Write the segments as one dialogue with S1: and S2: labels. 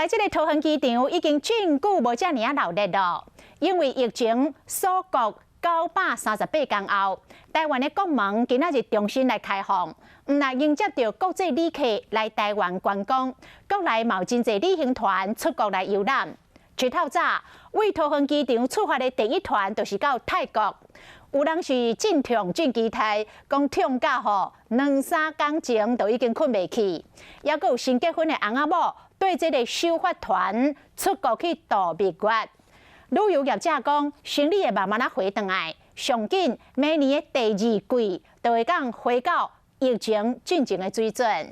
S1: 來這個桃園機場已經真久無遮爾仔鬧熱囉，因為疫情鎖國938天後，台灣的國門今仔日重新來開放，毋但迎接著國際旅客來台灣觀光，國內嘛有真濟旅行團出國來遊覽。一透早，為桃園機場出發的第一團就是到泰國，有人是真痛真期待，講痛甲吼兩三工前就已經睏袂去，猶閣有新結婚的翁仔某綴這个首發團出國去度蜜月。旅遊業者講，生意會慢慢仔回轉來，上緊明年的第二季就會當回到疫情進前的水準。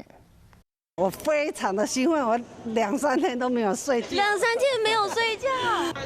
S2: 我非常的興奮，我兩三天都沒有睡覺。
S3: 兩三天沒有睡覺。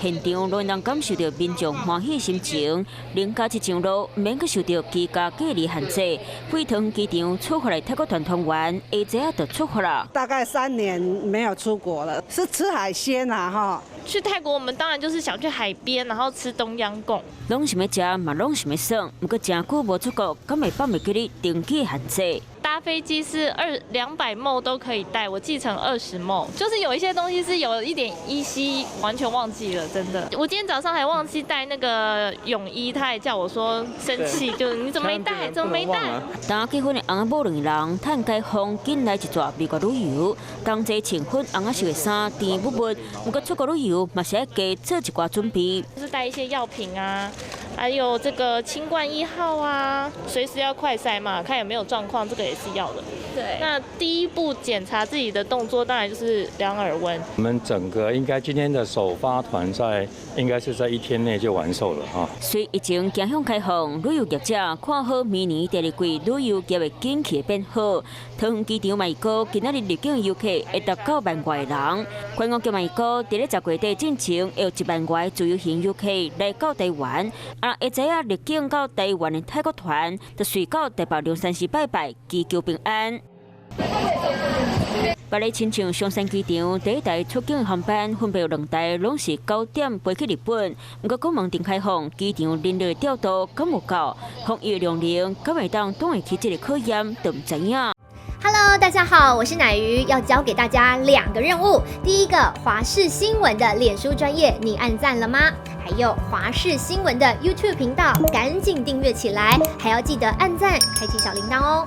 S4: 現場攏能感受著民眾歡喜心情，零加七上路，毋免閣受著居家隔離限制。飛桃園機場出發的泰國團團員，下晝仔就出發啦。
S2: 大概3年沒有出國了，是吃海鮮啊，哈。
S5: 去泰國，我們當然就是想去海邊，然後吃冬陰功。
S4: 攏想欲食嘛，攏想欲耍，毋過誠久無出國，敢會放袂記得登機限制？
S5: 搭飛機是200 ml 都可以帶，我記成20 ml，就是有一些東西是有一點依稀，完全忘記了，真的。我今天早上還忘記帶那個泳衣，他還叫我說生氣，就是你怎麼沒帶，怎麼沒帶？
S4: 當結婚的翁仔某兩个人，趁解封緊來一逝美國旅遊，同齊穿粉紅仔色的衫，甜蜜蜜。毋過出國旅遊嘛是愛加做一寡準備，
S5: 就是帶一些藥品啊，還有這個清冠1號啊，隨時要快篩嘛，看有沒有狀況，這個也是要的。對，那第一步檢查自己的動作，當然就是量耳溫。
S6: 我們整個應該今天的首發團在應該是在一天內就完售了哈。
S4: 隨疫情走向開放，旅遊業者看好明年第二季旅遊業的景氣變好。桃園機場嘛預估今仔日入境遊客會達九萬外人。觀光局嘛預估，佇咧10月底進前，會有1萬外自由行遊客來到台灣。啊，會知影入境到台灣的泰國團，就隨到台北龍山寺拜拜，祈求平安。別咧親像松山機場第一台出境航班，分別有兩台，攏是9點飛去日本。毋過國門重開放，機場人力調度敢有夠？防疫量能敢會當擋會起這个考驗，都毋知影。
S7: Hello，大家好，我是乃瑜，要交給大家兩個任務。第一個，華視新聞的臉書專頁，你按讚了嗎？還有華視新聞的 YouTube 頻道，趕緊訂閱起來，還要記得按讚，開啟小鈴鐺哦。